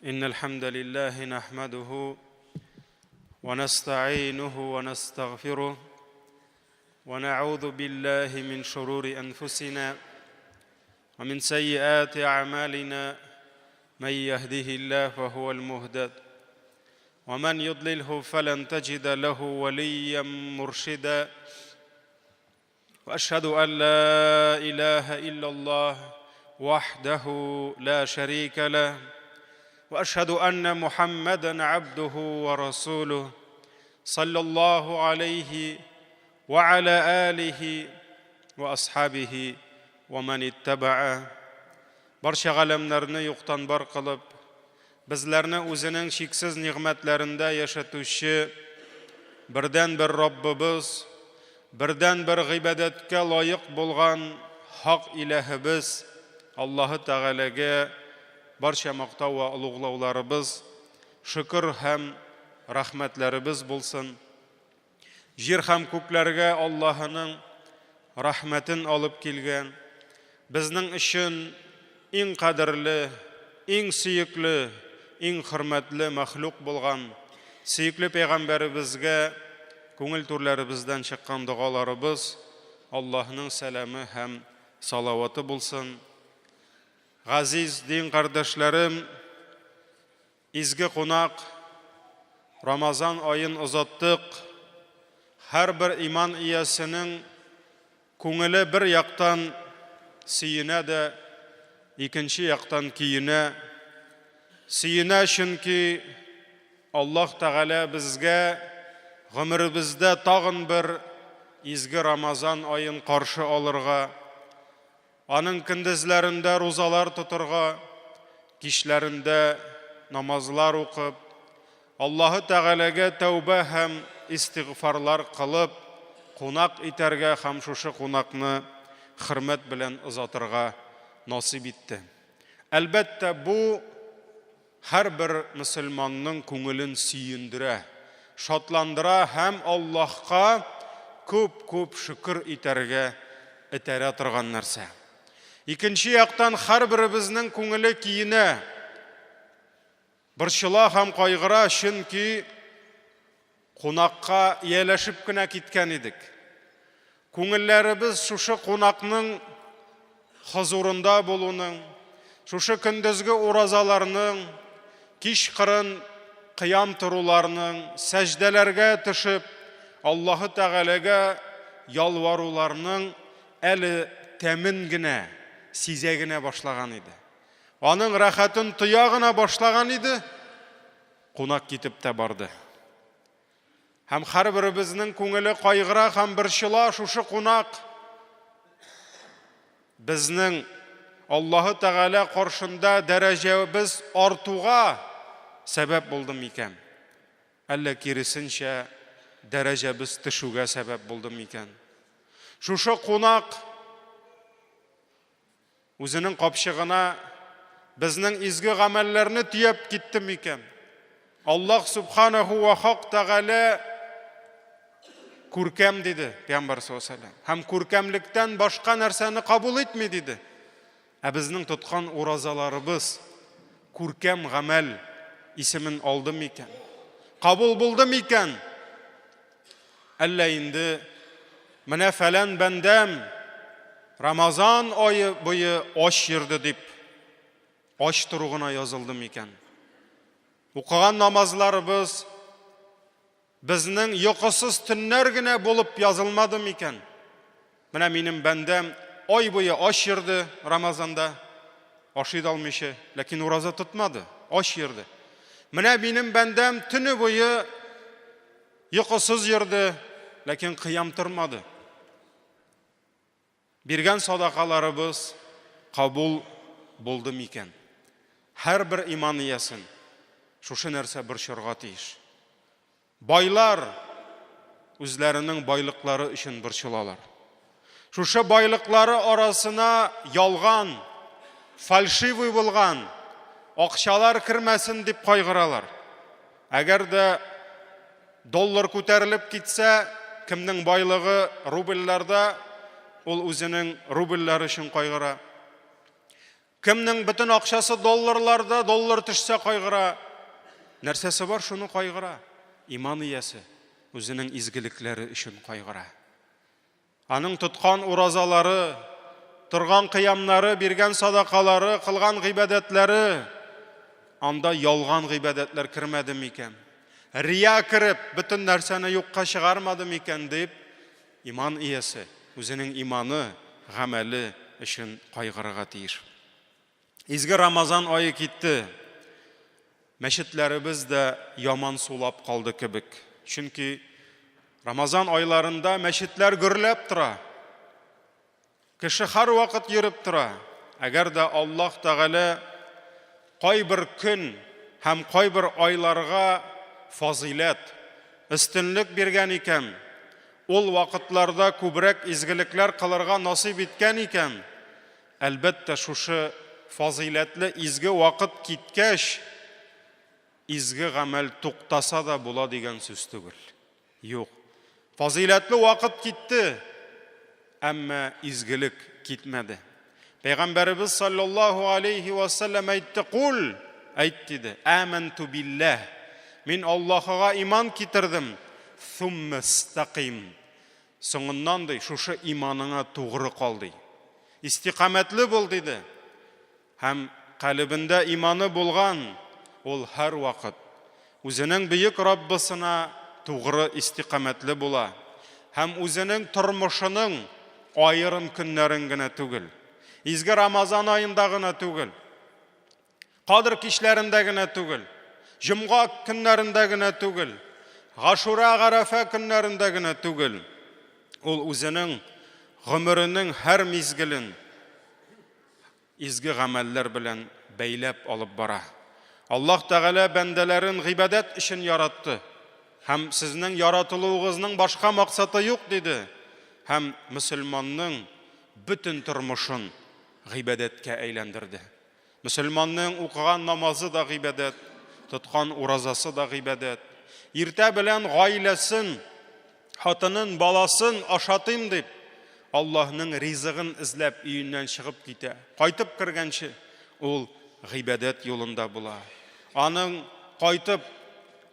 إن الحمد لله نحمده ونستعينه ونستغفره ونعوذ بالله من شرور أنفسنا ومن سيئات أعمالنا من يهده الله فهو المهتد ومن يضلله فلن تجد له وليا مرشدا واشهد ان لا اله الا الله وحده لا شريك له واشهد ان محمدا عبده ورسوله صلى الله عليه وعلى اله واصحابه ومن اتبعه Барча галәмнәрне юктан бар кылып, безләрне үзенең чиксез нигъмәтләрендә яшәтүче бердәнбер Раббыбыз, бердәнбер гыйбадәткә лаек булган хак иләһебез Аллаһы Тәгаләгә барча мактау вә олуглауларыбыз, шөкер һәм рәхмәтләребез булсын. Җир һәм күкләргә Аллаһының рәхмәтен алып килгән, безнең өчен иң кадерле, иң сөекле, иң хөрмәтле мәхлук булган сөекле пәйгамбәребезгә күңел түрләребездән чыккан догаларыбыз, Аллаһның сәламе һәм салаваты булсын. Газиз дин кардәшләрем, Изге кунак, Рамазан аен озаттык. Һәрбер иман иясенең күңеле бер яктан сөенә дә, икенче яктан көенә. Сөенә, чөнки Аллаһ Тәгалә безгә гомеребездә тагын бер изге Рамазан аен каршы алырга, Аның көндезләрендә рузалар тотырга, кичләрендә намазлар укып, Аллаһы Тәгаләгә тәүбә һәм истигъфарлар кылып, кунак итәргә һәм шушы кунакны хөрмәт белән озатырга насыйп итте. Әлбәттә, бу һәрбер мөселманның күңелен сөендерә, шатландыра һәм Аллаһка күп-күп шөкер итәргә этәрә торган нәрсә. Икенче яктан, һәрберебезнең күңеле киенә, борчыла һәм кайгыра, чөнки Кунакка ияләшеп кенә киткән идек. Күңелләребез шушы кунакның хозурында булуның, шушы көндезге уразаларның, кичкырын кыям торуларның, сәҗдәләргә төшеп, Аллаһы Тәгаләгә ялваруларның әле тәмен генә сизә генә башлаган иде. Аның рәхәтен тоя гына башлаган иде. Кунак китеп тә барды. Һәм һәрберебезнең күңеле кайгыра һәм борчыла шушы кунак безнең Аллаһы Тәгалә каршында дәрәҗәбез артуга сәбәп булды микән? Әллә киресенчә дәрәҗәбез төшүгә сәбәп булды микән? Шушы кунак Үзенең капчыгына безнең изге гамәлләрне төяп китте микән? Аллаһ субханаху ва хак тәгалә күркәм диде Пәйгамбәр саллаллаху алейһи Һәм күркәмлектән башка нәрсәне кабул итми диде. Ә безнең тоткан уразаларыбыз күркәм гамәл исемен алды микән? Кабул булды микән? Әллә инде менә фәлән бәндәм Рамазан ае буе ач йөрде дип, ач тору гына язылды микән? Укыган намазларыбыз безнең йокысыз төннәр генә булып язылмады микән? Менә минем бәндәм ай буе ач йөрде Рамазанда, ашый да алмыйча, ләкин ураза тотмады, ач йөрде. Менә минем бәндәм төне буе Йокысыз йөрде, ләкин кыям тормады. Биргән садакаларыбыз кабул булды микән? Һәрбер иман иясен шушы нәрсә борчырга тиеш. Байлар үзләренең байлыклары өчен борчылалар. Шушы байлыклары арасына ялган, фальшивый булган акчалар кермәсен дип кайгыралар. Әгәр дә доллар күтәрелеп китсә, кемнең байлыгы рубльләрдә, ул үзенең рубльләре өчен кайгыра. Кемнең бөтен акчасы долларларда, доллар төшсә кайгыра. Нәрсәсе бар, шуны кайгыра. Иман иясе үзенең изгелекләре өчен кайгыра. Аның тоткан уразалары, торган кыямнары, биргән садакалары, кылган гыйбадәтләре, анда ялган гыйбадәтләр кермәде микән? Рия кереп, бөтен нәрсәне юкка чыгармады микән дип, иман иясе үзенең иманы, гамәле өчен кайгырырга тиеш. Изге Рамазан ае китте. Мәчетләребез дә яман сулап калды кебек. Чөнки Рамазан айларында мәчетләр гөрләп тора. Кеше һәрвакыт йөреп тора. Әгәр дә Аллаһ Тәгалә кайбер көн һәм кайбер айларга фазыйләт, өстенлек биргән икән, ул вакытларда күбрәк изгелекләр кылырга насыйп иткән икән, Әлбәттә, шушы фазыйләтле изге вакыт киткәч, изге гамәл туктаса да була дигән сүз түгел. Юк. Фазыйләтле вакыт китте, әмма изгелек китмәде. Пәйгамбәребез саллаллаһу алейхи ва саллям әйтте, Кул, әйт диде, Әмәнту билләһ. Мин Аллаһыга иман китердем. Сумма стаким. Соңыннан, ди, шушы иманыңа тугры кал, ди. Истикамәтле бул, диде. Һәм калебендә иманы булган ул һәрвакыт үзенең бөек Раббысына тугры истикамәтле була һәм үзенең тормышының аерым көннәрен генә түгел, изге Рамазан аенда гына түгел, Кадер кичләрендә генә түгел, җомга көннәрендә генә түгел, Гашура, Гарәфә көннәрендә генә түгел, ул үзенең гомеренең һәр мизгелен изге гамәлләр белән бәйләп алып бара. Аллаһ Тәгалә бәндәләрен гыйбадәт өчен яратты һәм сезнең яратылуыгызның башка максаты юк диде һәм мөселманның бөтен тормышын гыйбадәткә әйләндерде. Мөселманның укыган намазы да гыйбадәт, тоткан уразасы да гыйбадәт. Иртә белән гаиләсен, хатынын, баласын ашатыйм дип, Аллаһның ризыгын эзләп өеннән чыгып китә. Кайтып кергәнче ул гыйбадәт юлында була. Аның кайтып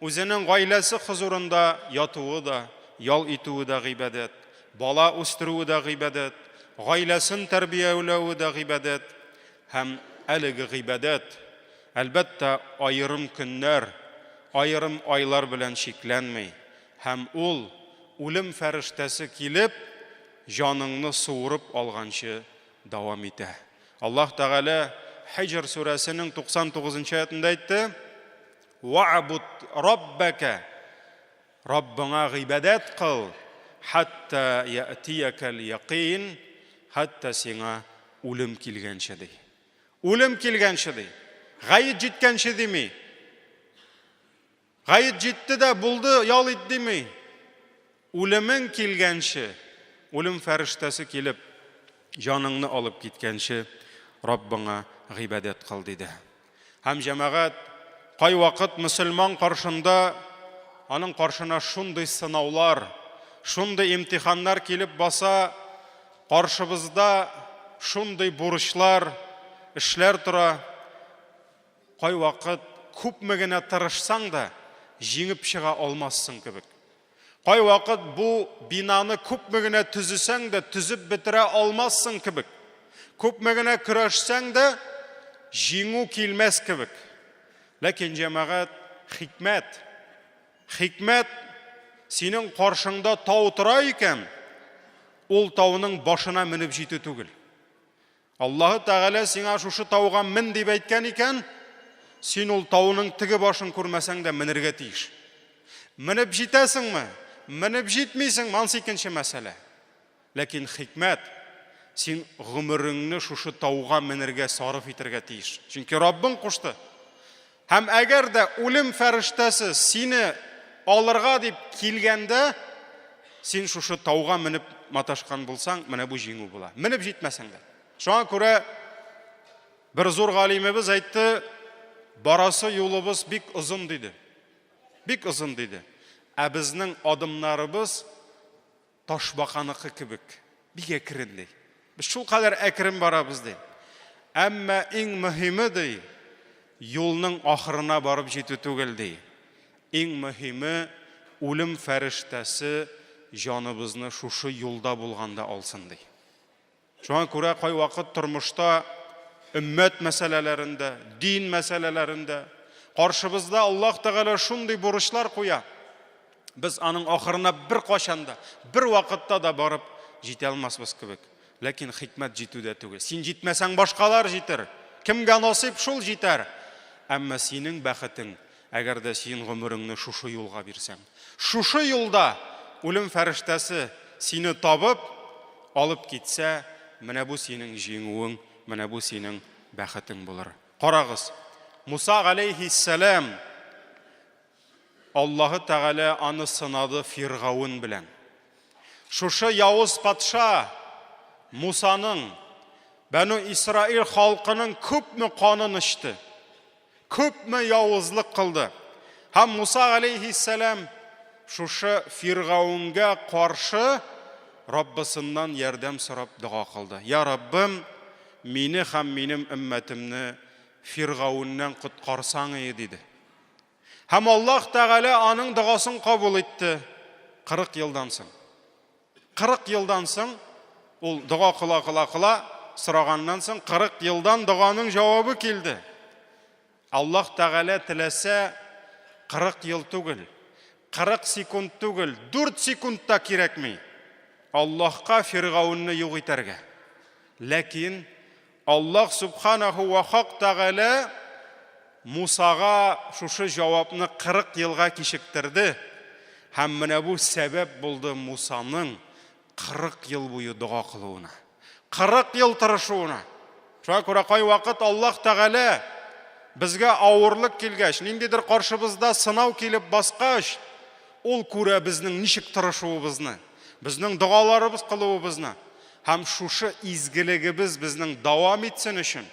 үзенең гаиләсе хозурында ятуы да, ял итүе дә гыйбадәт, бала үстерүе дә гыйбадәт, гаиләсен тәрбияләве дә гыйбадәт. Һәм әлеге гыйбадәт, әлбәттә, аерым көннәр, аерым айлар белән чикләнми, һәм ул, үлем фәрештәсе килеп, җаныңны суырып алганчы дәвам итә. Аллаһ Тәгалә Хиҗр сүрәсенең 99 нчы аятында әйтте, Ва'буд раббәкә, Раббыңа гыйбадәт кыл, хәтта яътиякәл якин, хәтта сиңа үлем килгәнче, ди. Үлем килгәнче, ди. Гает җиткәнче дими. Гает җитте дә булды, ял ит дими. Үлемең килгәнче, үлем фәрештәсе килеп, җаныңны алып киткәнче, Раббыңа гыйбадәт кыл, диде. Һәм җәмәгать, кайвакыт мөселман каршында аның каршына шундый сынаулар, шундый имтиханнар килеп баса, каршыбызда шундый бурычлар, эшләр тора, кайвакыт күпме генә тырышсаң да, җиңеп чыга алмассың кебек. Кайвакыт бу бинаны күпме генә төзесәң дә, төзеп бетерә алмассың кебек. Күпме генә көрәшсәң дә, җиңү килмәс кебек. Ләкин җәмәгать, хикмәт, хикмәт синең каршыңда тау тора икән, ул тауның башына менеп җитү түгел. Аллаһы Тәгалә сиңа шушы тауга мен дип әйткән икән, син ул тауның теге башын күрмәсәң дә менергә тиеш. Менеп җитәсеңме? Менеп җитмисеңме? Ансы икенче мәсьәлә. Ләкин хикмәт, син гомереңне шушы тауга менергә сарыф итәргә тиеш. Чөнки Раббың кушты. Һәм әгәр дә үлем фәрештәсе сине алырга дип килгәндә, син шушы тауга менеп маташкан булсаң, менә бу җиңү була. Менеп җитмәсәң дә. Шуңа күрә бер зур галимебез әйтте, барасы юлыбыз бик озын диде. Бик озын диде. Ә безнең адымнарыбыз Ташбаканыкы кебек, бик әкрен, ди. Без шулкадәр әкрен барабыз, ди. Әмма иң мөһиме, ди, юлның ахырына барып җитү түгел, ди. Иң мөһиме, үлем фәрештәсе җаныбызны шушы юлда булганда алсын, ди. Шуңа күрә кайвакыт тормышта өммәт мәсьәләләрендә, дин мәсьәләләрендә каршыбызда Аллаһ Тәгалә шундый бурычлар куя. Без аның ахырына беркайчан да, бер вакытта да барып җитә алмасбыз кебек. Ләкин хикмәт җитүдә түгел. Син җитмәсәң, башкалар җитер. Кемгә насыйп, шул җитәр. Әмма синең бәхетең, әгәр дә син гомереңне шушы юлга бирсәң. Шушы юлда үлем фәрештәсе сине табып, алып китсә, менә бу синең җиңүең, менә бу синең бәхетең булыр. Карагыз, Муса галәйһиссәлам Аллаһы Тәгалә аны сынады Фиргавен белән. Шушы явыз патша Мусаның, Бәну Исраил халкының күпме канын эчте, күпме явызлык кылды. Һәм Муса галәйһиссәлам шушы Фиргавенгә каршы Раббысыннан ярдәм сорап дога кылды. Я Раббым, мине һәм минем өммәтемне Фиргавеннән коткарсаң ие, диде. Һәм Аллаһ Тәгалә аның догасын кабул итте 40 елдан соң. 40 елдан соң ул дога кыла кыла кыла сораганнан соң 40 елдан доганың җавабы килде. Аллаһ Тәгалә теләсә 40 ел түгел, 40 секунд түгел, 4 секунд та кирәкми. Аллаһка Фиргаунны юк итәргә. Ләкин Аллаһ Сүбхәнәһү вә Хак Тәгалә Мусага шушы җавапны 40 елга кичектерде, һәм менә бу сәбәп булды Мусаның 40 ел буе дога кылуына, 40 ел тырышуына. Шуңа күрә кайвакыт Аллаһ Тәгалә безгә авырлык килгәч, ниндидер каршыбызда сынау килеп баскач, ул күрә безнең ничек тырышуыбызны, безнең догаларыбыз кылуыбызны. Һәм шушы изгелегебез безнең дәвам итсен өчен,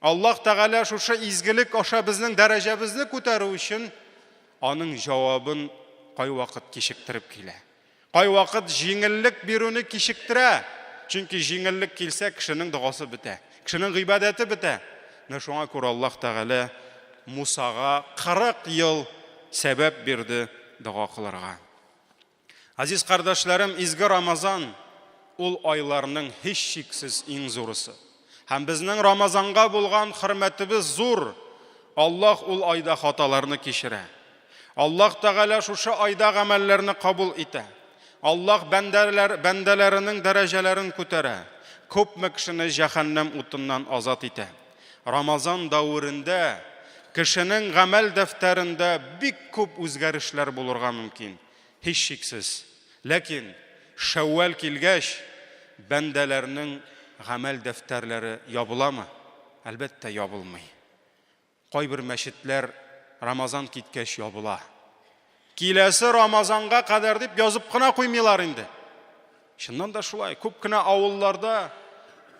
Аллаһ Тәгалә шушы изгелек аша безнең дәрәҗәбезне күтәрү өчен аның җавабын кайвакыт кичектереп килә. Кайвакыт җиңеллек бирүне кичектерә. Чөнки җиңеллек килсә, кешенең догасы бетә, кешенең гыйбадәте бетә. Менә шуңа күрә Аллаһ Тәгалә Мусага 40 ел сәбәп бирде дога кылырга. Азиз кардәшләрем, изге Рамазан ул айларның һичшиксез иң зурысы. Һәм безнең Рамазанга булган хөрмәтебез зур. Аллаһ ул айда хаталарны кичерә. Аллаһ Тәгалә шушы айда гамәлләрне кабул итә. Аллаһ бәндәләр, бәндәләренең дәрәҗәләрен күтәрә. Күпме кешене җәһәннәм утыннан азат итә. Рамазан дәверендә кешенең гамәл дәфтәрендә бик күп үзгәрешләр булырга мөмкин. Һичшиксез. Ләкин Шәүвәл килгәч, бәндәләрнең гамәл дәфтәрләре ябыламы? Әлбәттә, ябылмый. Кайбер мәчетләр Рамазан киткәч ябыла. Киләсе Рамазанга кадәр дип язып кына куймыйлар инде. Чыннан да шулай. Күп кенә авылларда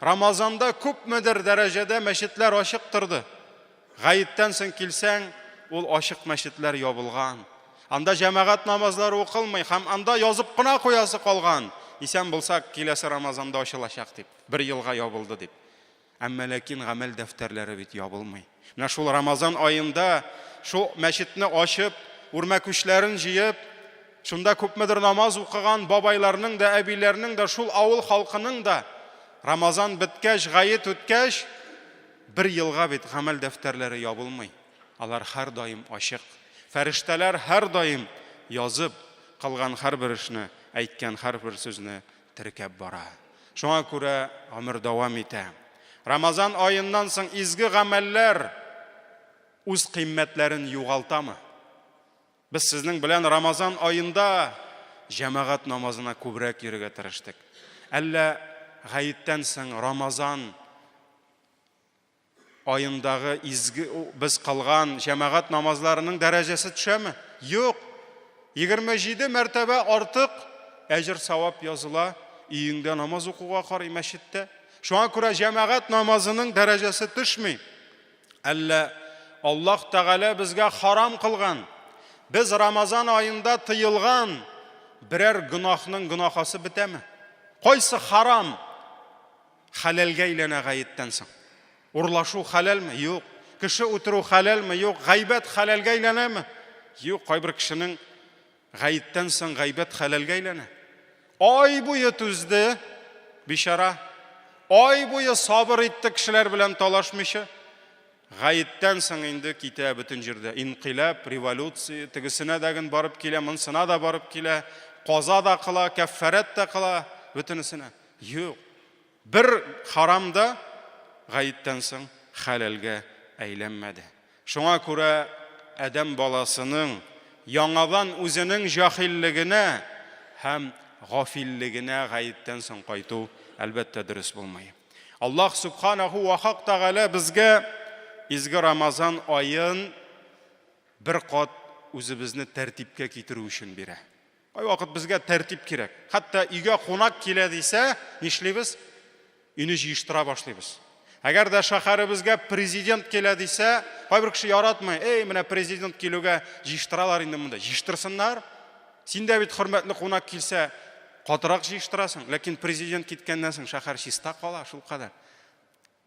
Рамазанда күпмедер дәрәҗәдә мәчетләр ачык торды. Гаеттән соң килсәң, ул ачык мәчетләр ябылган. Анда җәмәгать намазлары укылмый һәм анда язып кына куясы калган. Исән булсак, киләсе Рамазанда ачылачак дип, бер елга ябылды дип. Әмма ләкин гамәл дәфтәрләре бит ябылмый. Менә шул Рамазан аенда шул мәчетне ачып, үрмәкүчләрен җыеп, шунда күпмедер намаз укыган бабайларның да, әбиләрнең дә, шул авыл халкының да Рамазан беткәч, гает үткәч, бер елга бит гамәл дәфтәрләре ябылмый. Алар һәрдаим ачык. Фәрештәләр һәрдаим язып, кылган һәрбер эшне, әйткән һәрбер сүзне теркәп бара. Шуңа күрә гомер дәвам итә. Рамазан аеннан соң изге гамәлләр үз кыйммәтләрен югалтамы? Без сезнең белән Рамазан аенда җәмәгать намазына күбрәк йөрергә тырыштык. Әллә гаеттән соң Рамазан аендагы изге без кылган җәмәгать намазларының дәрәҗәсе төшәме? Юк. 27 мәртәбә артык әҗер савап языла өеңдә намаз укуга карый мәчеттә. Шуңа күрә җәмәгать намазының дәрәҗәсе төшми. Әллә Аллаһ Тәгалә безгә харам кылган, без Рамазан аенда тыелган берәр гөнаһның гөнаһасы бетәме? Кайсы харам хәләлгә әйләнә гаеттән соң? Урлашу хәләлме? Юк. Кеше үтерү хәләлме? Юк. Гайбәт хәләлгә әйләнәме? Юк. Кайбер кешенең гаеттән соң гайбәт хәләлгә әйләнә. Ай буе түзде, бичара. Ай буе сабыр итте кешеләр белән талашмыйча. Гаеттән соң инде китә бөтен җирдә. Инкыйлаб, революция, тегесенә дә ген барып килә, монсына да барып килә, каза да кыла, кәффарәт тә кыла, бөтенесенә. Юк. Бер харам да гаеттән соң хәләлгә әйләнмәде. Шуңа күрә адәм баласының яңадан үзенең җаһиллегенә һәм гафиллегенә гаеттән соң кайту, әлбәттә, дөрес булмый. Аллаһ Сүбхәнәһү вә Хак Тәгалә безгә изге Рамазан аен бер кат үзебезне тәртипкә китерү өчен бирә. Кайвакыт безгә тәртип кирәк. Хәтта өйгә кунак килә дисә, нишлибез? Өйне җыештыра башлыйбыз. Әгәр дә шәһәребезгә президент килә дисә, кайбер кеше яратмый. Эй, менә президент килүгә җыештыралар инде монда. Җыештырсыннар. Син дә бит хөрмәтле кунак килсә, катырак җыештырасың. Ләкин президент киткәннән соң шәһәр чиста кала, шулкадәр.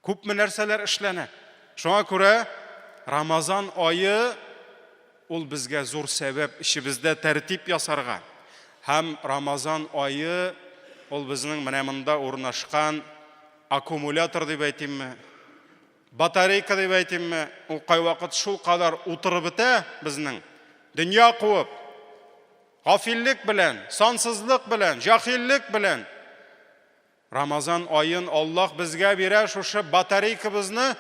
Күпме нәрсәләр эшләнә. Шуңа күрә Рамазан ае ул безгә зур сәбәп эчебездә тәртип ясарга. Һәм Рамазан ае ул безнең менә монда урнашкан аккумулятор дип әйтимме, батарейка дип әйтимме, ул кайвакыт шулкадәр утырып бетә безнең, дөнья куып, гафиллек белән, сансызлык белән, җахиллек белән. Рамазан аен Аллаһ безгә бирә шушы батарейкабызны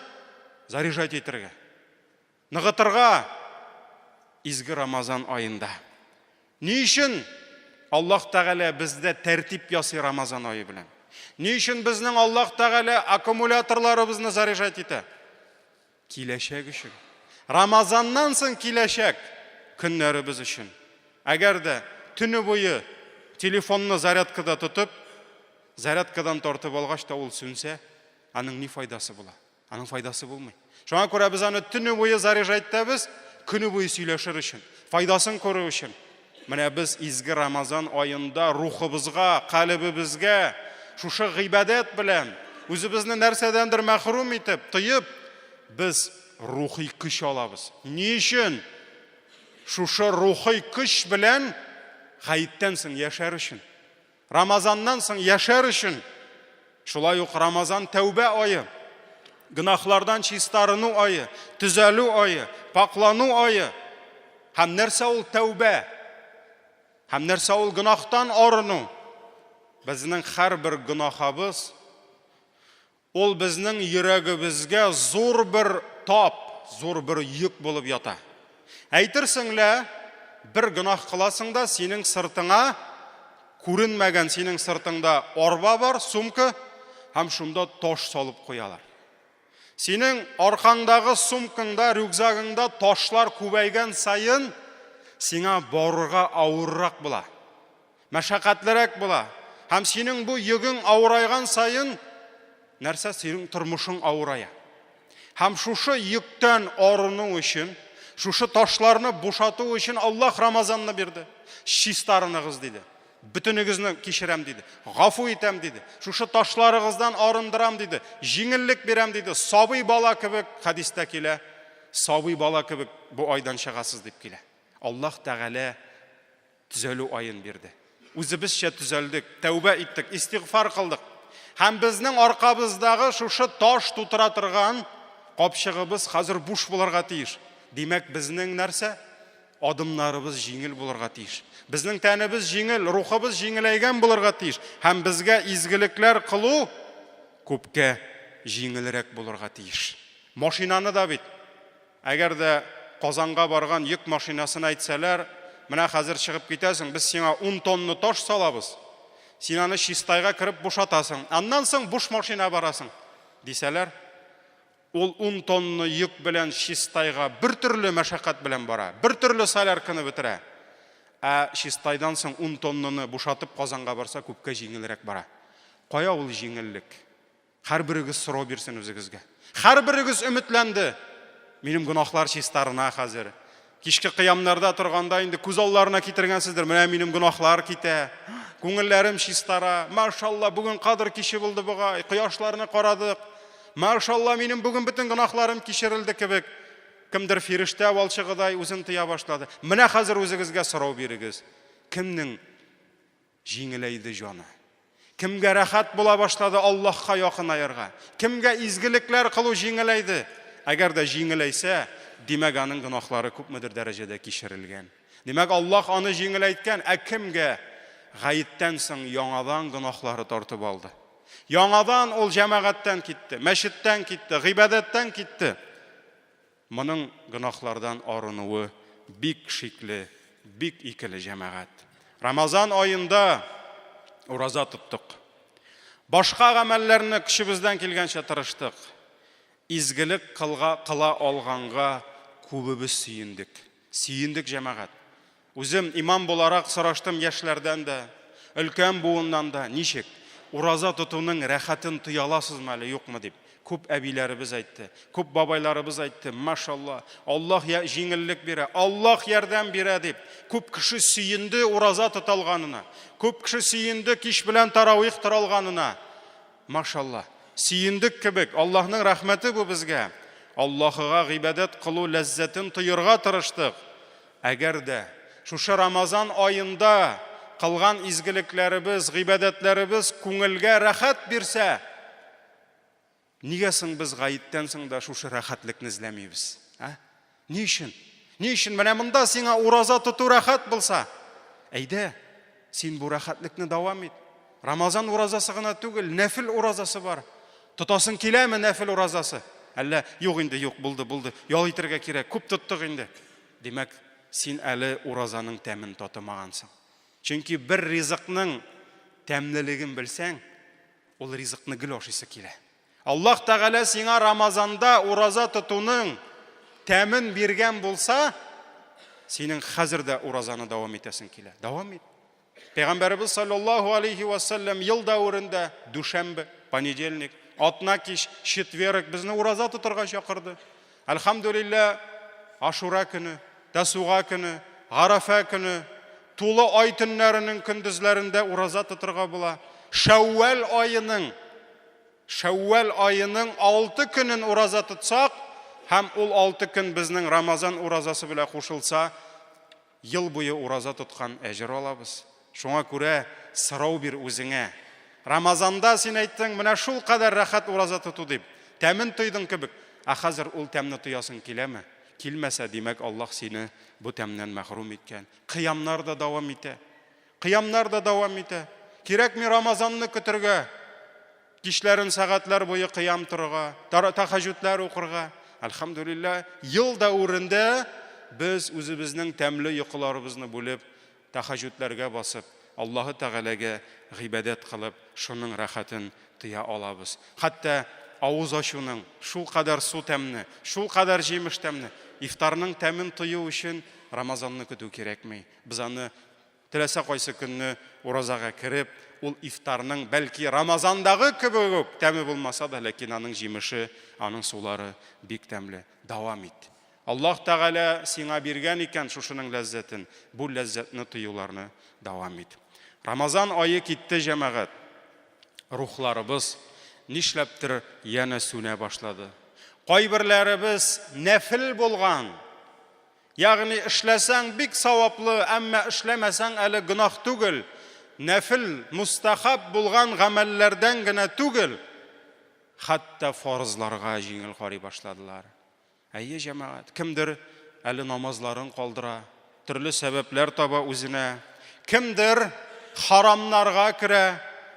заряжать итәргә. Ныгытырга изге Рамазан аенда. Ни өчен Аллаһ Тәгалә бездә тәртип ясый Рамазан ае белән? Ни өчен безнең Аллаһ Тәгалә аккумуляторларыбызны заряжать итә? Киләчәк өчен. Рамазаннан соң киләчәк көннәребез өчен. Әгәр дә төне буе телефонны зарядкада тотып, зарядкадан тартып алгач та ул сүнсә, аның ни файдасы була? Аның файдасы булмый. Шуңа күрә без аны төне буе заряжать итәбез, көне буе сөйләшер өчен, файдасын күрү өчен. Менә без изге Рамазан аенда рухыбызга, калебебезгә шушы гыйбадәт белән үзебезне нәрсәдәндер мәхрүм итеп, тыеп, без рухи көч алабыз. Ни өчен? Шушы рухи көч белән гаеттән соң яшәр өчен. Рамазаннан соң яшәр өчен, шулай ук Рамазан тәүбә ае, гөнаһлардан чистарыну ае, төзәлү ае, пакълану ае. Һәм нәрсә ул тәүбә? Һәм нәрсә ул гөнаһтан арыну? Безнең һәрбер гөнаһыбыз Ул безнең йөрәгебезгә зур бер тап, зур бер йөк булып ята. Әйтерсең лә, бер гөнаһ кыласың да, синең сыртыңа күренмәгән синең сыртыңда арба бар, сумка, һәм шунда таш салып куялар. Синең аркаңдагы сумкаңда, рюкзагыңда ташлар күбәйгән саен, сиңа барырга авыррак була. Мәшәкатьлерәк була. Һәм синең бу йөгең авырайган саен, нәрсә синең тормышың авырая. Һәм шушы йөктән арыну өчен, шушы ташларны бушату өчен Аллаһ Рамазанны бирде. Чистарыныгыз диде. Бөтенегезне кичерәм диде. Гафу итәм диде. Шушы ташларыгыздан арындырам диде. Җиңеллек бирәм диде. Сабый бала кебек хәдистә килә. Сабый бала кебек бу айдан чыгасыз дип килә. Аллаһ Тәгалә Төзәлү аен бирде. Үзебезчә төзәлдек, тәүбә иттек, истигъфар кылдык. Һәм безнең аркабыздагы шушы таш тутыра торган капчыгыбыз хәзер буш булырга тиеш. Димәк, безнең нәрсә? Адымнарыбыз җиңел булырга тиеш. Безнең тәнебез җиңел, рухыбыз җиңеләйгән булырга тиеш. Һәм безгә изгелекләр кылу күпкә җиңелрәк булырга тиеш. Машинаны да бит Әгәр дә Казанга барган йөк машинасына әйтсәләр, менә хәзер чыгып китәсең, без сиңа ун тонна таш салабыз, син аны Чистайга кереп бушатасың, аннан соң буш машина барасың, дисәләр, ул ун тонна йөк белән Чистайга бер төрле мәшәкать белән бара, бер төрле солярканы бетерә. Ә Чистайдан соң ун тоннаны бушатып Казанга барса, күпкә җиңелрәк бара. Кая ул җиңеллек? Һәрберегез сорау бирсен үзегезгә. Һәрберегез өметләнде. Минем гөнаһлар чистарына хәзер. Кичке кыямнарда торганда инде күз алларына китергәнсездер. Менә минем гөнаһлар китә. Күңелләрем чистара. Машалла, бүген кадр киче булды бугай. Кояшларны карадык. Машалла, минем бүген бөтен гөнаһларым кичерелде кебек. Кемдер фирештә валчыгыдай үзен тыя башлады. Менә хәзер үзегезгә сорау бирегез. Кемнең җиңеләйде җаны? Кемгә рәхәт була башлады Аллаһка якынаерга? Кемгә изгелекләр кылу җиңеләйде? Әгәр дә җиңеләйсә, димәк, аның гөнаһлары күпмедер дәрәҗәдә кичерелгән. Димәк, Аллаһ аны җиңеләйткән, ә кемгә гаеттән соң яңадан гөнаһлары тартып алды? Яңадан ул җәмәгатьтән китте, мәчеттән китте, гыйбадәттән китте. Моның гөнаһлардан арынуы бик шикле, бик икеле, җәмәгать. Рамазан аенда ураза тоттык. Башка гамәлләрне көчебездән килгәнчә тырыштык. Изгелек кылга кыла алганга күбебез сөендек. Сөендек, җәмәгать. Үзем имам буларак сораштым яшьләрдән дә, өлкән буыннан да, ничек, ураза тотуның рәхәтен тоя аласызмы әле, юкмы дип. Күп әбиләребез әйтте, күп бабайларыбыз әйтте, машалла, Аллаһ җиңеллек бирә, Аллаһ ярдәм бирә дип. Күп кеше сөенде ураза тота алганына, күп кеше сөенде кич белән таравих тора алганына. Машалла, сөендек кебек, Аллаһның рәхмәте бу безгә. Аллаһыга гыйбадәт кылу ләззәтен тоерга тырыштык. Әгәр дә шушы Рамазан аенда кылган изгелекләребез, гыйбадәтләребез күңелгә рәхәт бирсә, нигә соң без гаеттән соң да шушы рәхәтлекне эзләмибез? Ә? Ни өчен? Ни өчен менә монда сиңа ураза тоту рәхәт булса? Әйдә, син бу рәхәтлекне дәвам ит. Рамазан уразасы гына түгел, нәфил уразасы бар. Тотасың киләме нәфил уразасы? Әллә юк инде, юк, булды, булды. Ял итәргә кирәк, күп тоттык инде. Димәк, син әле уразаның тәмен татымагансың. Чөнки бер ризыкның тәмлелеген белсәң, ул ризыкны гел ашыйсы килә. Аллаһ Тәгалә сиңа Рамазанда ураза тотуның тәмен биргән булса, синең хәзер дә уразаны дәвам итәсең килә. Дәвам ит. Пәйгамбәребез саллаллаһу алейхи ва саллям ел дәверендә дүшәмбе, понедельник, атна кич, четверг безне ураза тотарга чакырды. Әлхәмдүлилләһ, Ашура көне, Тәсуга көне, Гарәфә көне, тулы ай төннәренең көндезләрендә ураза тотарга була. Шәүвәл аеның Шәүвәл аеның алты көнен ураза тотсак, һәм ул алты көн безнең Рамазан уразасы белән кушылса, ел буе ураза тоткан әҗер алабыз. Шуңа күрә сорау бир үзеңә. Рамазанда син әйттең, менә шул кадәр рәхәт ураза тоту дип. Тәмен тойдың кебек. Ә хәзер ул тәмне тоясың киләме? Килмәсә, димәк, Аллаһ сине бу тәмнән мәхрүм иткән. Кыямнар да дәвам итә. Кыямнар да дәвам итә. Кирәкми Рамазанны көтергә. Кичләрен сәгатьләр буе кыям торырга, тәхәҗүдләр укырга. Әлхәмдүлилләһ, ел дәверендә без үзебезнең тәмле йокыларыбызны бүлеп, тәхәҗүдләргә басып, Аллаһы Тәгаләгә гыйбадәт кылып, шуның рәхәтен тоя алабыз. Хәтта авыз ачуның шулкадәр су тәмне, шулкадәр җимеш тәмне, ифтарның тәмен тою өчен Рамазанны көтү кирәкми. Без аны Теләсә кайсы көнне уразага кереп, ул ифтарның, бәлки, Рамазандагы кебек үк тәме булмаса да, ләкин аның җимеше, аның сулары бик тәмле. Дәвам ит. Аллаһ Тәгалә сиңа биргән икән шушының ләззәтен, бу ләззәтне тоюларны дәвам ит. Рамазан ае китте, җәмәгать. Рухларыбыз нишләптер янә сүнә башлады. Кайберләребез нәфел булган, Ягъни эшләсәң бик саваплы, әмма эшләмәсәң әле гөнаһ түгел. Нәфел, мустахаб булган гамәлләрдән генә түгел, хәтта фарызларга җиңел карый башладылар. Әйе, җәмәгать, кемдер әле намазларын калдыра, төрле сәбәпләр таба үзенә. Кемдер харамнарга керә,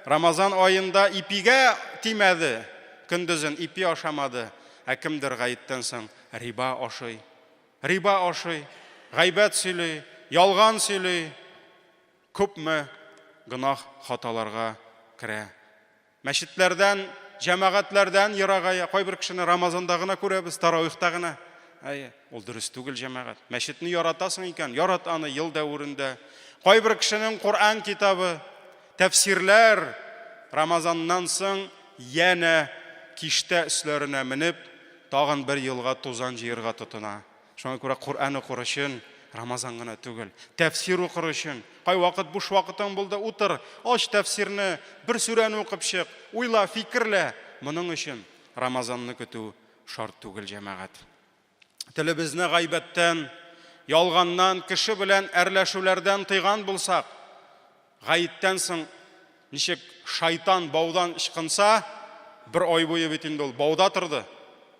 Рамазан аенда ипигә тимәде, көндезен ипи ашамады, ә кемдер гаеттән соң риба ашый. Риба ашый, гайбәт сөйли, ялган сөйли, күпме гөнаһ хаталарга керә. Мәчетләрдән, җәмәгатьләрдән ерагая. Кайбер кешене Рамазанда гына күрәбез, таравихта гына. Әйе, ул дөрес түгел, җәмәгать. Мәчетне яратасың икән, ярат аны ел дәверендә. Кайбер кешенең Коръән китабы, тәфсирләр Рамазаннан соң янә киштә өсләренә менеп, Тагын бер елга тузан җыерга тотына. Шуңа күрә Коръән укыр өчен Рамазан гына түгел, тәфсир укыр өчен, кайвакыт буш вакытың булды, утыр, ач тәфсирне, бер сүрәне укып чык, уйла, фикерлә. Моның өчен Рамазанны көтү шарт түгел, җәмәгать. Телебезне гайбәттән, ялганнан, кеше белән әрләшүләрдән тыйган булсак, гаеттән соң ничек шайтан баудан ычкынса, бер ай буе бит инде ул бауда торды.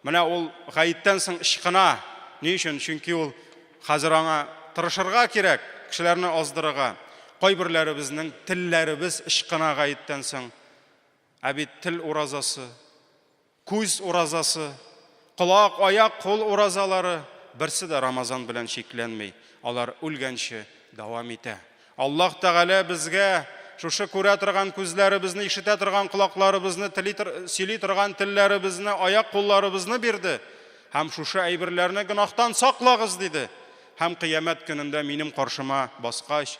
Менә ул гаеттән соң ычкына. Ни өчен? Чөнки ул хәзер аңа тырышырга кирәк, кешеләрне аздырырга. Кайберләребезнең телләребез ычкына гаеттән соң. Ә бит тел уразасы, күз уразасы, колак, аяк, кул уразалары берсе дә Рамазан белән чикләнми, алар үлгәнче дәвам итә. Аллаһ Тәгалә безгә шушы күрә торган күзләребезне, ишетә торган колакларыбызны, тели, сөйли торган телләребезне, аяк-кулларыбызны бирде. Һәм шушы әйберләрне гөнаһтан саклагыз, диде. Һәм кыямәт көнендә минем каршыма баскач,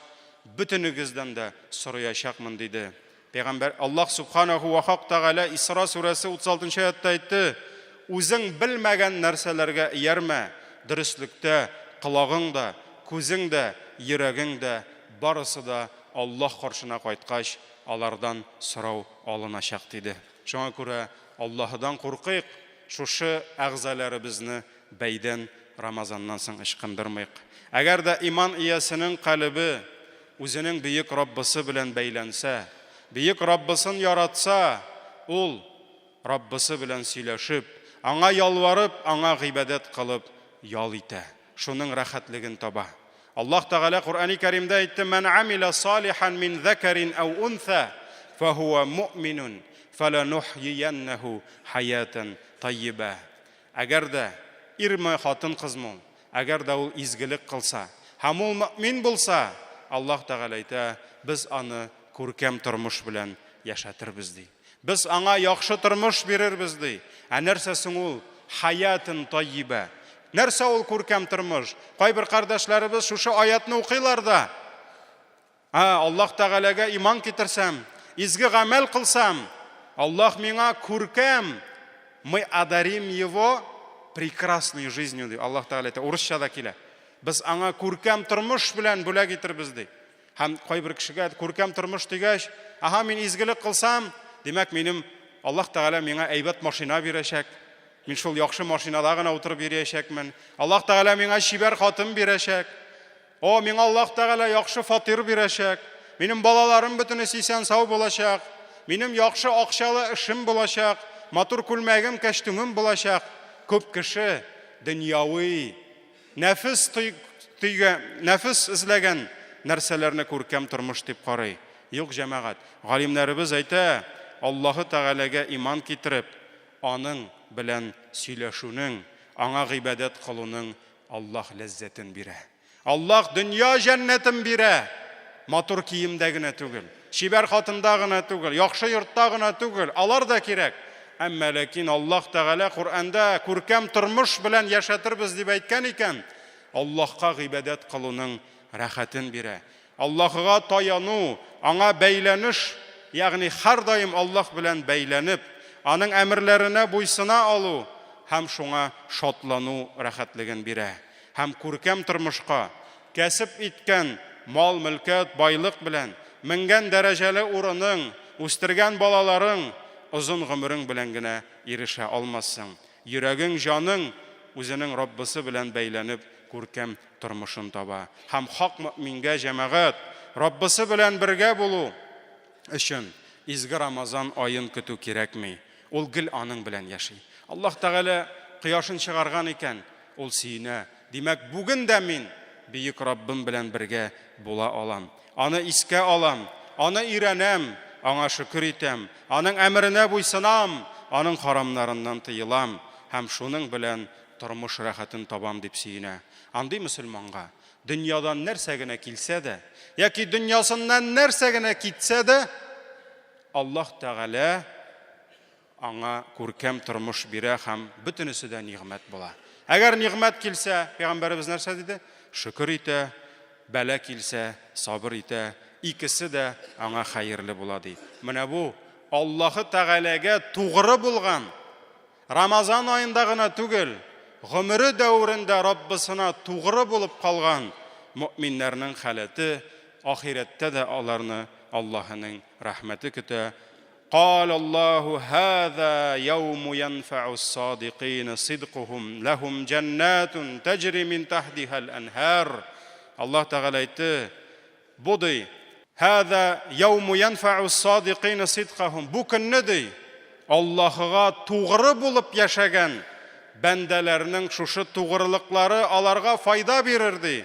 бөтенегездән дә сораячакмын, диде. Пәйгамбәр Аллаһ Субханаху ва Хак Тәгалә Исра сүрәсе 36 нчы аятьтә әйтте, Үзең белмәгән нәрсәләргә иярмә, дөреслектә, колагың да, күзең дә, йөрәгең дә, барысы да Аллаһ каршына кайткач, алардан сорау алыначак, диде. Шуңа күрә Аллаһыдан куркыйк, шушы әгъзаләребезне бәйдән Рамазаннан соң ычкындырмыйк. Әгәр дә иман иясенең калебе үзенең бөек Раббысы белән бәйләнсә, бөек Раббысын яратса, ул, Раббысы белән сөйләшеп, Аңа ялварып, Аңа гыйбадәт кылып ял итә, шуның рәхәтлеген таба. Аллаһ Тәгалә Коръәни Кәримдә әйтте, Мән амиля салихан мин зәкәрин әү унсә, фәһүә муъминун, фәләнухйияннәһү хәятән таййибә. Әгәр дә, ирме, хатын-кызмы ул, әгәр дә ул изгелек кылса һәм ул мөэмин булса, Аллаһ Тәгалә әйтә, без аны күркәм тормыш белән яшәтербез, ди. Без аңа яхшы тормыш бирербез, ди. Ә нәрсә соң ул хаятын таййибә? Нәрсә ул күркәм тормыш? Кайбер кардәшләребез шушы аятны укыйлар да, Ә, Аллаһ Тәгаләгә иман китерсәм, изге гамәл кылсам, Аллаһ миңа күркәм, мы одарим его прекрасной жизнью, ди. Аллаһ Тәгалә әйтә, урысча да килә. Без аңа күркәм тормыш белән бүләк итербез, ди. Һәм кайбер кешегә күркәм тормыш дигәч, аһа, мин изгелек кылсам, димәк, минем Аллаһ Тәгалә миңа әйбәт машина бирәчәк. Мин шул яхшы машинада гына утырып йөриячәкмен. Аллаһ Тәгалә миңа чибәр хатын бирәчәк. О, миңа Аллаһ Тәгалә яхшы фатир бирәчәк. Минем балаларым бөтенесе исән-сау булачак. Минем яхшы акчалы эшем булачак. Матур күлмәгем, кәчтүмем булачак. Күп кеше дөньяви, нәфес төйгә, нәфес эзләгән нәрсәләрне күркәм тормыш дип карый. Юк, җәмәгать, галимнәребез әйтә, Аллаһы Тәгаләгә иман китереп, аның белән сөйләшүнең, аңа гыйбадәт кылуның Аллаһ ләззәтен бирә. Аллаһ дөнья җәннәтен бирә. Матур киемдә генә түгел, чибәр хатында гына түгел, яхшы йортта гына түгел, алар да кирәк. Әмма ләкин Аллаһ Тәгалә Коръәндә күркәм тормыш белән яшәтербез дип әйткән икән, Аллаһка гыйбадәт кылуның рәхәтен бирә. Аллаһыга таяну, аңа бәйләнеш, ягъни һәрдаим Аллаһ белән бәйләнеп, аның әмерләренә буйсына алу һәм шуңа шатлану рәхәтлеген бирә. Һәм күркәм тормышка, кәсеп иткән мал-мөлкәт, байлык белән, менгән дәрәҗәле урының, үстергән балаларың, озын гомерең белән генә ирешә алмассың. Йөрәгең, җаның үзенең Раббысы белән бәйләнеп, күркәм тормышын таба. Һәм хак мөэмингә җәмәгать, Раббысы белән бергә булу өчен изге Рамазан аен көтү кирәкми. Ул гел аның белән яши. Аллаһ Тәгалә кояшын чыгарган икән, ул сөенә. Димәк, бүген дә мин бөек Раббым белән бергә була алам. Аны искә алам, аны өйрәнәм, аңа шөкер итәм, аның әмеренә буйсынам, аның харамнарыннан тыелам һәм шуның белән тормыш рәхәтен табам дип сөенә. Андый мөселманга дөньядан нәрсә генә килсә дә, яки дөньясыннан нәрсә генә китсә дә, Аллаһ Тәгалә аңа күркәм тормыш бирә һәм бөтенесе дә нигъмәт була. Әгәр нигъмәт килсә, пәйгамбәребез нәрсә диде? Шөкер итә, бәла килсә, сабыр итә, икесе дә аңа хәерле була ди. Менә бу Аллаһы Тәгаләгә тугры булган Рамазан аенда гына түгел, гомере дәверендә Раббысына тугры булып калган мөэминнәрнең халәте, ахирәттә дә аларны Аллаһының рәхмәте көтә. قال الله هذا يوم ينفع الصادقين صدقهم لهم جنات تجري من تحتها الأنهار. Аллаһ Тәгалә әйтте, бу ди, һәза яуму янфау садикыйна сидкахум. Бу көнне ди, Аллаһыга тугры булып яшәгән бәндәләрнең шушы тугрылыклары аларга файда бирер ди.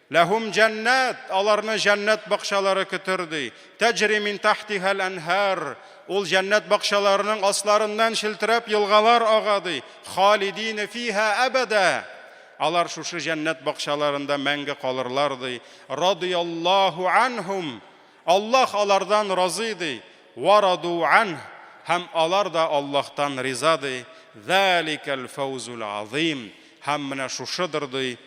Ләһум җәннәт, аларны җәннәт бакчалары көтер ди. Тәҗри мин тахтихал әнһар, ул җәннәт бакчаларының асларыннан челтерәп елгалар ага ди. Халидина фиһа әбәдә. Алар шушы җәннәт бакчаларында мәңге калырлар ди. Радияллаһу анһум. Аллаһ алардан разый ди. Ва раду анһ. Һәм алар да Аллаһтан риза ди. Заликәл фәүзул азыйм. Һәм менә шушыдыр ди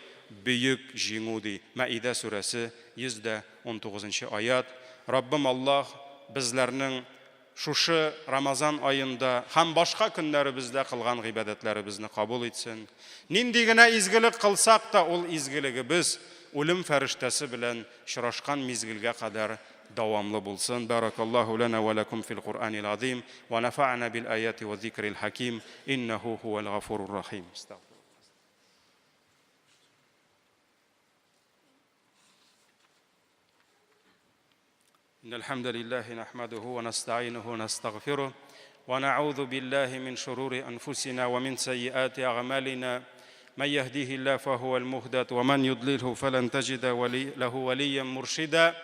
бөек җиңү ди. Мәидә сүрәсе 119 нчы аять. Раббым Аллаһ безләрнең Шушы Рамазан аенда һәм башка көннәребездә кылган гыйбадәтләребезне кабул итсен. Нинди генә изгелек кылсак та, ул изгелегебез үлем фәрештәсе белән очрашкан мизгелгә кадәр дәвамлы булсын. Бәрәкаллаһу ләнә вә ләкүм фил Куръанил азим, вә нәфәәнә бил аяти вә зикрил хәким, иннәһү һүәл гафурур рахим. إن الحمد لله نحمده ونستعينه ونستغفره ونعوذ بالله من شرور أنفسنا ومن سيئات أعمالنا من يهديه الله فهو المهدد ومن يضلله فلن تجد ولي له وليا مرشدا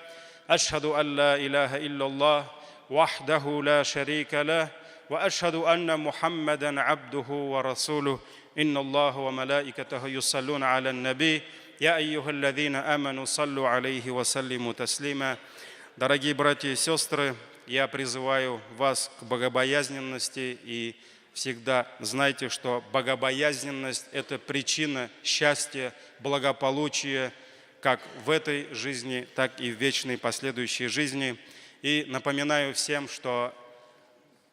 أشهد أن لا إله إلا الله وحده لا شريك له وأشهد أن محمدا عبده ورسوله إن الله وملائكته يصلون على النبي يا أيها الذين آمنوا صلوا عليه وسلموا تسليما. Дорогие братья и сестры, я призываю вас к богобоязненности и всегда знайте, что богобоязненность – это причина счастья, благополучия как в этой жизни, так и в вечной последующей жизни. И напоминаю всем, что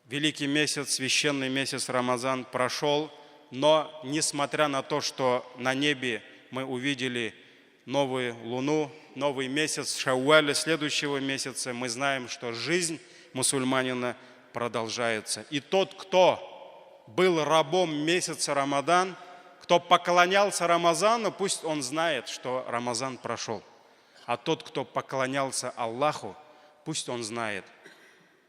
великий месяц, священный месяц Рамазан прошел, но несмотря на то, что на небе мы увидели новую луну, новый месяц, Шауаля следующего месяца, мы знаем, что жизнь мусульманина продолжается. И тот, кто был рабом месяца Рамадан, кто поклонялся Рамазану, пусть он знает, что Рамазан прошел. А тот, кто поклонялся Аллаху, пусть он знает,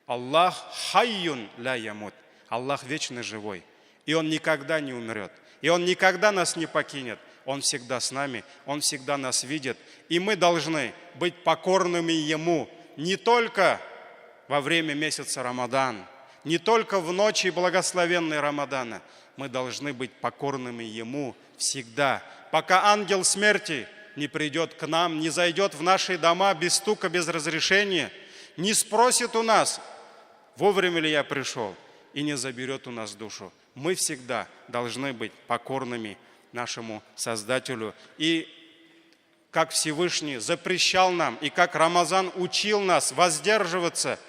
Аллах хайюн ля ямут. Аллах вечно живой. И Он никогда не умрет. И Он никогда нас не покинет. Он всегда с нами, Он всегда нас видит. И мы должны быть покорными Ему не только во время месяца Рамадан, не только в ночи благословенной Рамадана. Мы должны быть покорными Ему всегда. Пока ангел смерти не придет к нам, не зайдет в наши дома без стука, без разрешения, не спросит у нас, вовремя ли я пришел, и не заберет у нас душу. Мы всегда должны быть покорными нашему Создателю. И как Всевышний запрещал нам, и как Рамазан учил нас воздерживаться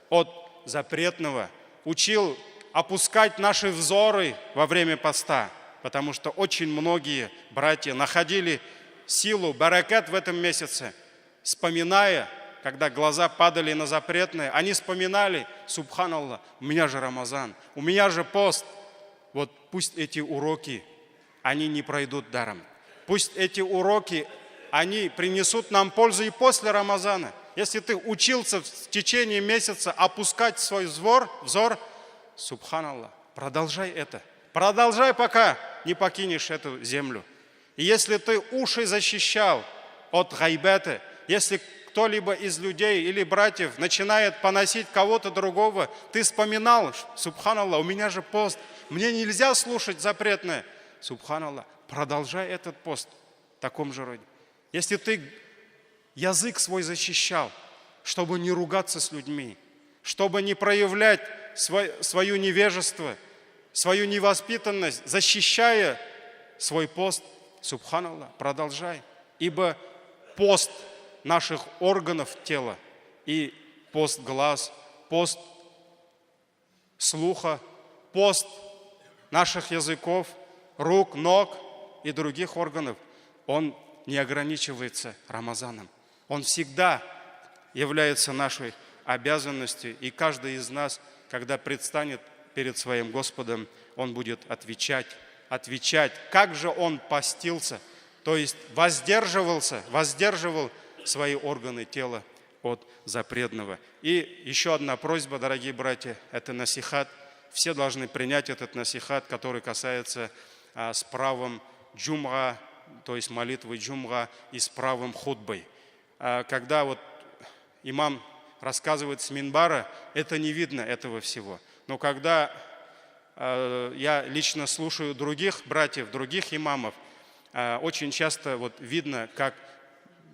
от запретного, учил опускать наши взоры во время поста, потому что очень многие братья находили силу, баракат в этом месяце, вспоминая, когда глаза падали на запретное, они вспоминали, субханаллах, у меня же Рамазан, у меня же пост. Вот пусть эти уроки, они не пройдут даром. Пусть эти уроки, они принесут нам пользу и после Рамазана. Если ты учился в течение месяца опускать свой взор, субханаллах, продолжай это. Продолжай, пока не покинешь эту землю. И если ты уши защищал от гайбета, если кто-либо из людей или братьев начинает поносить кого-то другого, ты вспоминал, субханаллах, у меня же пост, мне нельзя слушать запретное. Субханаллах, продолжай этот пост в таком же роде. Если ты язык свой защищал, чтобы не ругаться с людьми, чтобы не проявлять свое невежество, свою невоспитанность, защищая свой пост, субханаллах, продолжай. Ибо пост наших органов тела и пост глаз, пост слуха, пост наших языков, рук, ног и других органов, он не ограничивается Рамазаном. Он всегда является нашей обязанностью, и каждый из нас когда предстанет перед своим Господом, он будет отвечать, отвечать, как же он постился, то есть воздерживался, воздерживал свои органы тела от запретного. И еще одна просьба, дорогие братья, это насихат. Все должны принять этот насихат, который касается с правом джумга, то есть молитвы джумга, и с правом худбой. Когда вот имам рассказывает с минбара, это не видно этого всего. Но когда я лично слушаю других братьев, других имамов, очень часто вот видно, как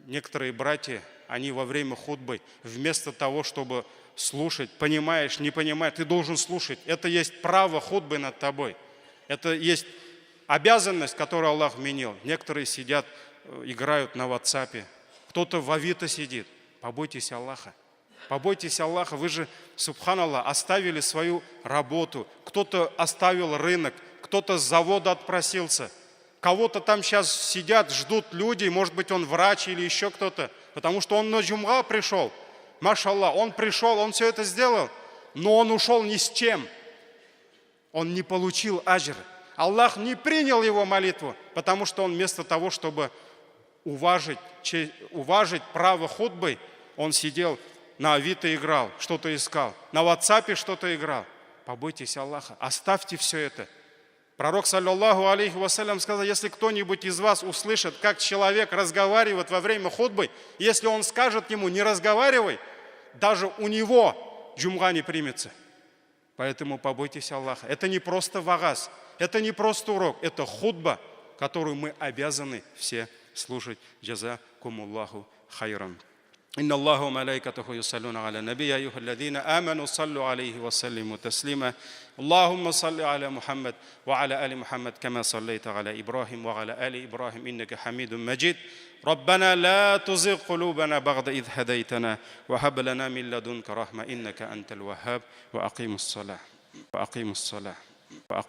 некоторые братья, они во время худбы, вместо того, чтобы слушать, понимаешь, не понимаешь, ты должен слушать. Это есть право худбы над тобой. Это есть обязанность, которую Аллах вменил. Некоторые сидят, играют на WhatsApp, кто-то в Авито сидит. Побойтесь Аллаха. Побойтесь Аллаха, вы же, субханаллах, оставили свою работу. Кто-то оставил рынок, кто-то с завода отпросился. Кого-то там сейчас сидят, ждут люди, может быть, он врач или еще кто-то, потому что он на джумга пришел. Машаллах, он пришел, он все это сделал, но он ушел ни с чем. Он не получил аджр. Аллах не принял его молитву, потому что он вместо того, чтобы уважить, уважить право худбы, он сидел на Авито играл, что-то искал, на WhatsApp что-то играл. Побойтесь Аллаха, оставьте все это. Пророк, саллаллаху алейхи вассалям, сказал, если кто-нибудь из вас услышит, как человек разговаривает во время худбы, если он скажет ему, не разговаривай, даже у него джумга не примется. Поэтому побойтесь Аллаха. Это не просто вагаз, это не просто урок, это худба, которую мы обязаны все слушать. Джазакумуллаху хайран. إن الله وملائكته يصلون على النبي يا أيها الذين آمنوا صلوا عليه وسلموا تسليما اللهم صل على محمد وعلى آل محمد كما صليت على إبراهيم وعلى آل إبراهيم إنك حميد مجيد ربنا لا تزغ قلوبنا بعد إذ هديتنا وهب لنا من لدنك رحمة إنك أنت الوهاب وأقيموا الصلاة وأقيموا الصلاة.